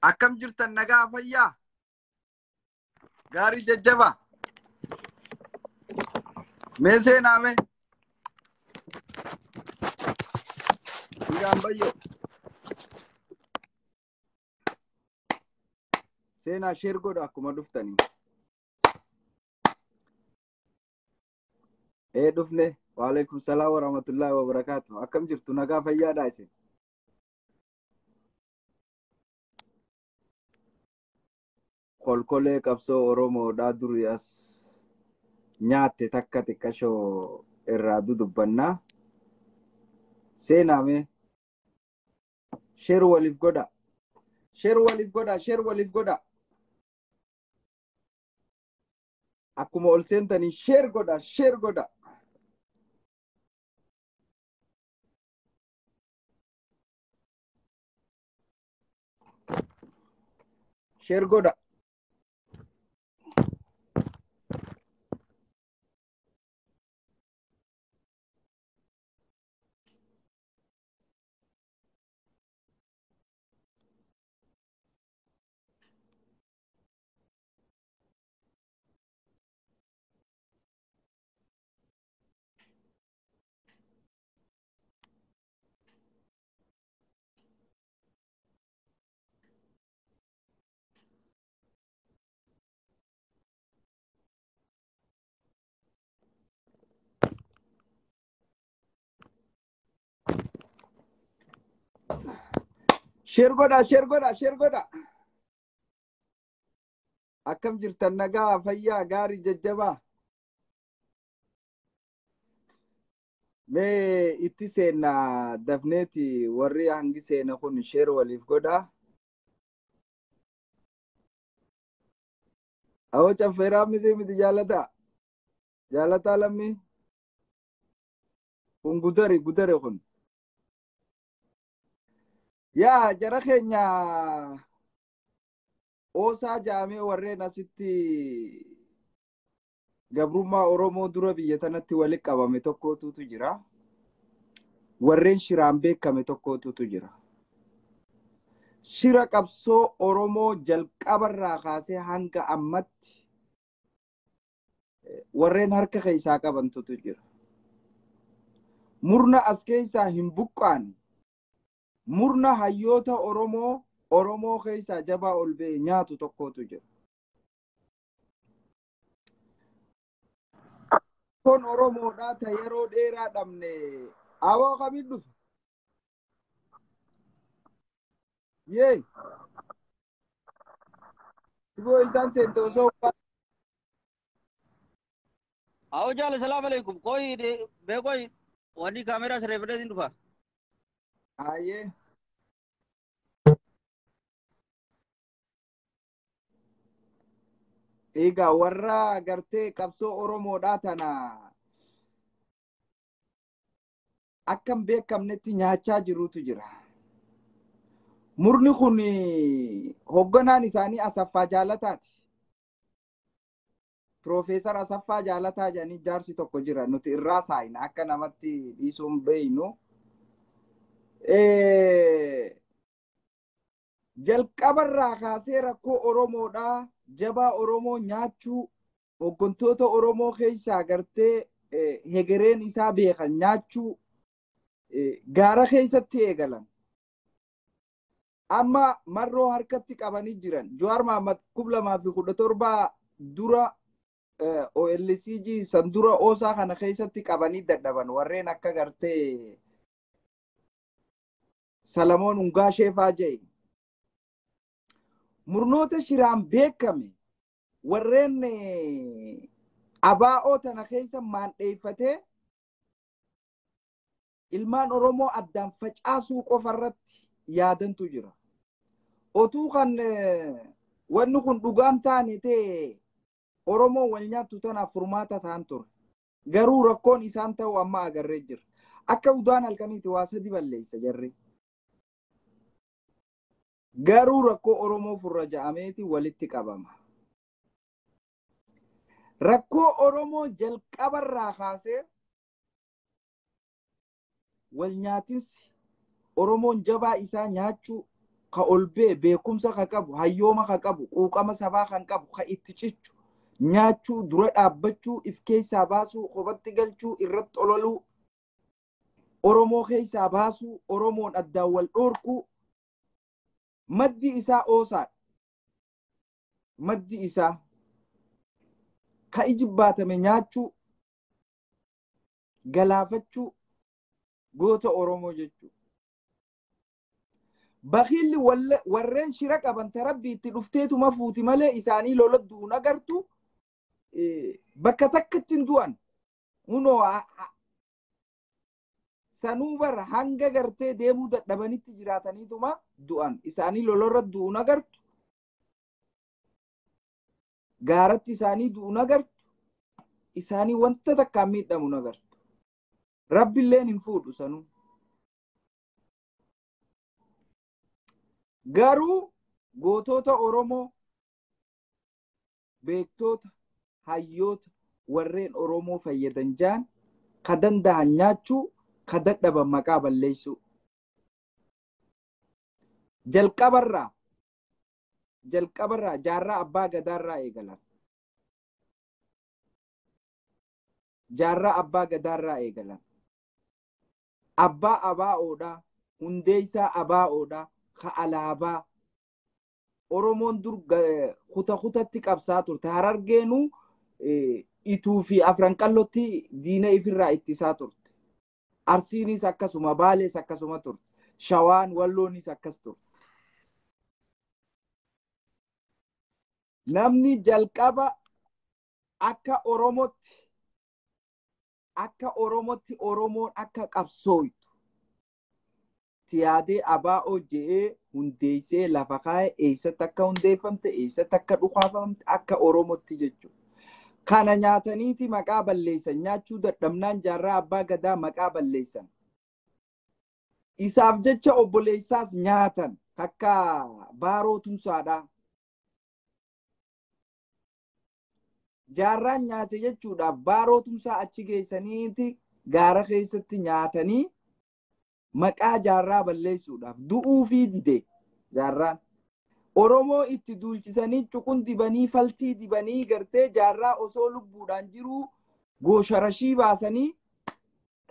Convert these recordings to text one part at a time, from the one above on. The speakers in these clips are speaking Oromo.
Akkam jirtan nagaa fayyaa? Gaarii jajjabaa. Mee seenaa mee? Dhiiraan bayyoo. Seenaa sheer godha akkuma dhuftanii. Ee dhufne. Waalaikum salaam wa rahmatullahi wa barakaatu. Akkam jirtu nagaa fayyaadhaa isin? Kolkolee qabsoo Oromoodhaa durii as nyaatte takka xiqqashoo irraa dudubbannaa. Seenaa mee? Sheer waliif godha. Sheer waliif godha. Sheer waliif godha. Akkuma ol seentanii sheer godha. Sheer godha. Sheer godha. Sheer godha, sheer godha, sheer godha. Akkam jirtan nagaa fayyaa gaarii jajjabaa. Mee itti seenna dafneeti warri hangi seena kun sheer waliif godha. Awoo caffeeraa misii miti jaalataa? Jaalataa lammii? Kun gudari gudari kun. Yaa jara keenya oosaa jaamee warreen asitti gabrummaa Oromoo dura biyya tanatti walitti qabame tokkotutu jira. Warreen shiraan beekame tokkotutu jira. Shira qabsoo Oromoo jalqabarraa kaasee hanga ammatti warreen harka keessaa qabantutu jira. Murna as keessaa hin buqqaane. Murna hayyoota Oromoo Oromoo keessaa jabaa ol ba'e nyaatu tokkotu jira. Kun Oromoodhaa ta yeroo dheeraa dhabne awoo kamiin dhufe? Yee! Siboo isaan seente osoo Awoo jaala salaam alaikum. Koi beekoi wanni kaameraa sirreeffadhee dhufa. Ayyee. Egaa warra gartee qabsoo Oromoodhaa tana akkam beekamnetti nyaachaa jirutu jira. Murni kun hoogganaan isaanii Asaffaa Jaalataati. Piroofeesar Asaffaa Jaalataa jedhanii jaarsi tokko jira. Nuti irraa saayina akka namatti dhiisuun beeynu. Jalqabarraa kaasee rakkoo Oromoodhaa jabaa Oromoo nyaachuu hooggantoota Oromoo keessaa gartee hegereen isaa beekan nyaachuu gaara keessatti eegalan. Amma marroo harkatti qabanii jiran. Jawaar Mahaammad 2017 dura OLCG san dura oosaa kana keessatti qabanii dadhaban warreen akka gartee Salamoon Ungaashee faa jedhe. Murnoota shiraan beekame warreen abaa'oo tana keessa maandheeffatee ilmaan Oromoo addaan facaasuu qofarratti yaadantu jira. Otuu kan wanni kun dhugaan taane ta'e Oromoo wal nyaattu tanaaf furmaata ta'an ture. Garuu rakkoon isaan ta'u amma agarree jira. Akka udaan halkaniiti waa sadi balleessa jarri. Garuu rakkoo Oromoo furra ja'ameeti walitti qabama. Rakkoo Oromoo jalqabarraa kaasee wal nyaatinsi Oromoon jabaa isaa nyaachuu, Ka ol bee beekumsa ka qabu, hayyooma ka qabu, quuqama sabaa kan qabu, ka itti cichu, nyaachuu, dura dhaabbachuu, if keessaa baasuu, qofatti galchuu, irratti ololuu, Oromoo keessaa baasuu, Oromoon addaan wal dhorkuu, maddi isaa oosaadha. Maddi isaa ka ijibbaatame nyaachuu, galaafachuu, goota Oromoo jechuudha. Bakiilli warreen shira qaban tarabbii itti dhufteetuma fuuti malee isaanii lola du'uun agartu bakka takkatti hin du'an. Hunoo sanuu bara hanga gartee deemuu dadhabanitti jiraataniituma du'an. Isaanii lolarra du'uun agartu. Gaaratti isaanii du'uun agartu. Isaanii wanta takkaan miidhamuun agartu. Rabbiilleen hin fuudhu sanuu. Garuu gootota Oromoo, beektoota, hayyoota warreen Oromoo fayyadan jaan ka danda'an nyaachuu, ka dadhaban maqaa balleessuu. Jalqabarraa jaarraa abbaa gadaarraa eegalan. Jaarraa abbaa gadaarraa eegalan. Abbaa abaa'oodhaa, hundeessaa abaa'oodhaa, ka alaabaa. Oromoon dur kuta kutatti qabsaa turte. Harargeenuu Ituu fi Afran Qallotti diina ifirraa ittisaa turte. Arsiinis akkasuma, Baalees akkasuma turte. Shawaan, Walloonis akkas turte. Namni jalqaba akka Oromootti Oromoon akka qabsooytu tiyaadee abaa'oo je'ee hundeessee lafa kaa'e eessatti akka hundeeffamte, eessatti akka dhukaafamte akka Oromootti jechuudha. Kana nyaataniiti maqaa balleessan. Nyaachuu dadhabnaan jaarraa abbaa gadaa maqaa balleessan. Isaaf jecha obboleessaas nyaatan akka baaroo tumsaadhaa. Jaarraan nyaate jechuudhaaf baaroo tumsaa achi geessaniiti gaara keessatti nyaatanii maqaa jaarraa balleessuudhaaf du'uu fi dide jaarraan. Oromoo itti duulchisanii cuqun dibanii faltii dibanii gartee jaarraa osoo lubbuudhaan jiruu goosharashii baasanii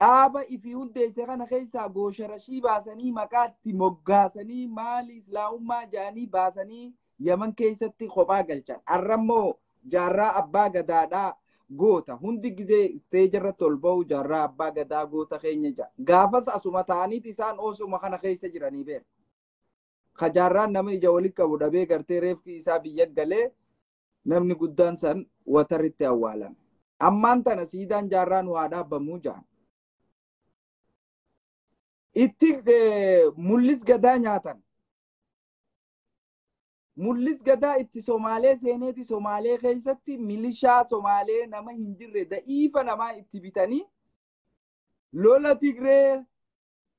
dhaaba ifii hundeesse kana keessaa goosharashii baasanii maqaa itti moggaasanii maali islaamummaa jaanii baasanii Yaman keessatti kophaa galchan. Arrammoo jaarraa abbaa gadaadhaa goota hundi gizee isteeja irratti ol ba'u jaarraa abbaa gadaa goota keenya ja'a. Gaafas asuma ta'aniiti isaan osuma kana keessa jiranii beera. Ka jaarraan nama ija walitti qabu dhabee gartee reefki isaa biyya galee namni guddaan san watarritti awwaalame. Ammaan tana siidaan jaarraan waa dhaabbamuu ja'an. Itti mul'is gadaa nyaatan. Mul'is gadaa itti Somaalee seeneeti Somaalee keessatti milishaa Somaalee nama hin jirre da'iifa namaa itti bitanii lola Tigree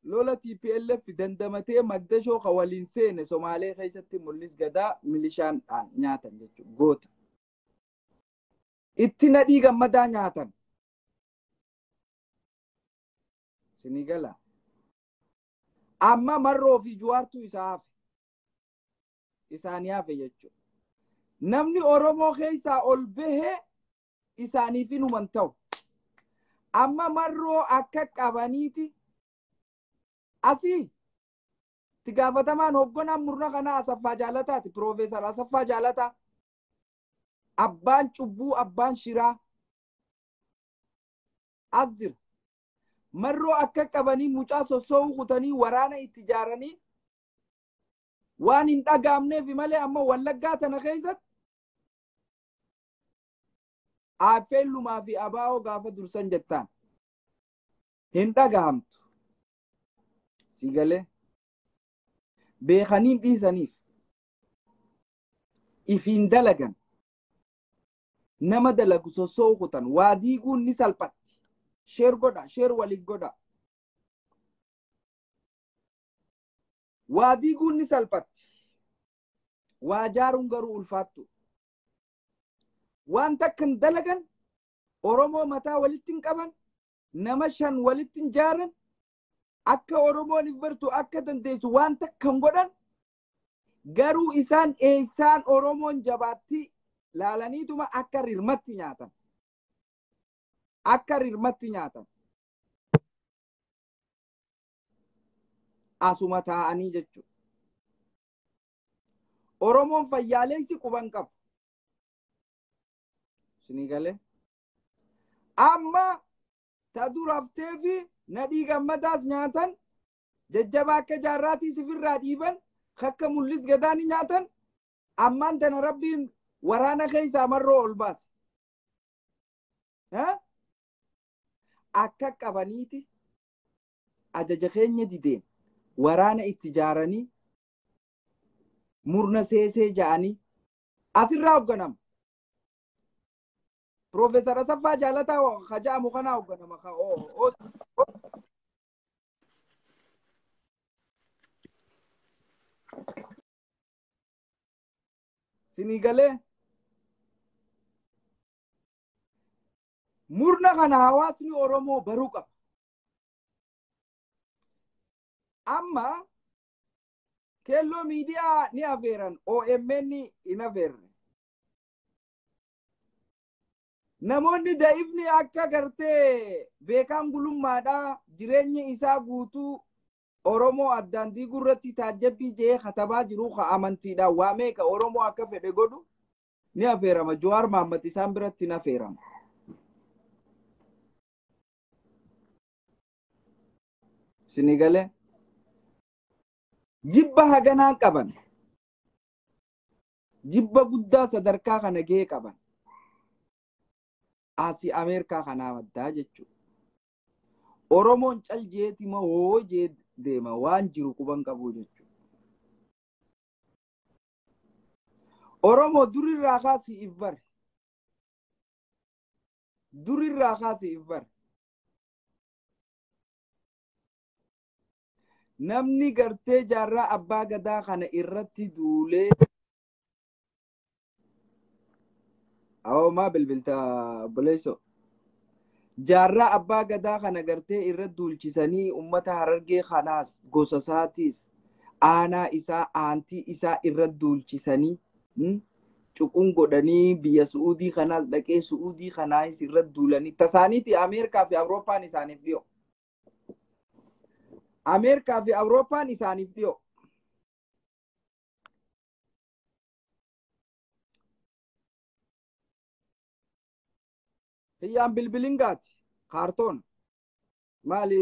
lola TPLF dandamatee Magdashoo ka waliin seene Somaalee keessatti mul'is gadaa milishaan nyaatan jechuudha goota. Itti nadhii gammadaa nyaatan. Sinigala. Amma marroo fi juwaartuu isaa hafe. Isaanii hafe jechuudha. Namni Oromoo keessaa ol bahee isaaniif hinuman ta'u. Amma marroo akka qabaniiti asii itti gaafatamaan hoogganaan murna kanaa Asaffaa Jaalataati. Piroofeesar Asaffaa Jaalataa. Abbaan cubbuu abbaan shiraa as jira. Marroo akka qabanii mucaa sossoo'uu kutanii waraana itti ijaaranii waan hin dhagaamneef malee amma Wallaggaa tana keessatti affeellumaa fi abaa'oo gaafa dursan jettaan hin dhagahamtu. Si galee beekanii dhiisaniif ifiin dalagan nama dalagu sossoo'uu kutan waa diiguun ni salphatti. Sheer godha, sheer waliif godha. Waa diiguun ni salphatti. Waa jaaruun garuu ulfaattu. Waan takka hin dalagan, Oromoo mataa walitti hin qaban, nama shan walitti hin jaaran, akka Oromoon if bartu akka dandeessu waan takka hin godhan, Garuu isaan eessaan Oromoon jabaatti laalaniituma akka rirmatti nyaatan. Akka rirmatti nyaatan. Asuma taa'anii jechuudha. Oromoon fayyaaleessi quban qabu. Isinii galee. Amma ta duraftee fi nadhii gammadaas nyaatan jajjabaa akka jaarraatii sifirraa dhiiban akka mul'is gadaa ni nyaatan ammaan tana rabbiin waraana keessaa marroo ol baase. Akka qabaniiti ajaja keenya dideen waraana itti ijaaranii murna seesee ja'anii asirraa hoogganama. Profeesar Asaffaa Jaalataa ka ja'amu kanaa hoogganama. Sinii galee murna kana hawaasni Oromoo baruu qaba. Amma keelloo miidiyaa ni afeeran OMN hin afeerre. Namoonni da'ifni akka gartee beekaan gulummaadhaa jireenya isaa guutuu Oromoo addaan diiguu irratti taajjabbii jee katabaa jiru ka amantiidhaan waa meeqa Oromoo akka fedhe godhu ni afeerama. Jawaar Mahammad isaan biratti ni afeerama. Isinii galee jibba haganaa qaban jibba guddaa sadarkaa kana gahee qaban asii Ameerikaa kanaa maddaa jechuudha. Oromoon cal jeetima hoo jee deema waan jiru quban qabu jechuudha. Oromoo durirraa kaasii if bare. Durirraa kaasii if bare. Namni gartee jaarraa abbaa gadaa kana irratti duulee awoo maa bilbilta obboleessoo. Jaarraa abbaa gadaa kana gartee irra duulchisanii ummata Harargee kanaas gosa isaatiis aanaa isaa aantii isaa irra duulchisanii cuquun godhanii biyya Su'uudii kanaas dhaqee Su'uudii kanaas irra duulanii tasaaniiti Ameerikaa fi Awurooppaan isaaniif dhiyoo. Ameerikaa fi Awurooppaan isaaniif dhiyoo. Hiyyaan bilbilin gaati. Kaartoon. Maali?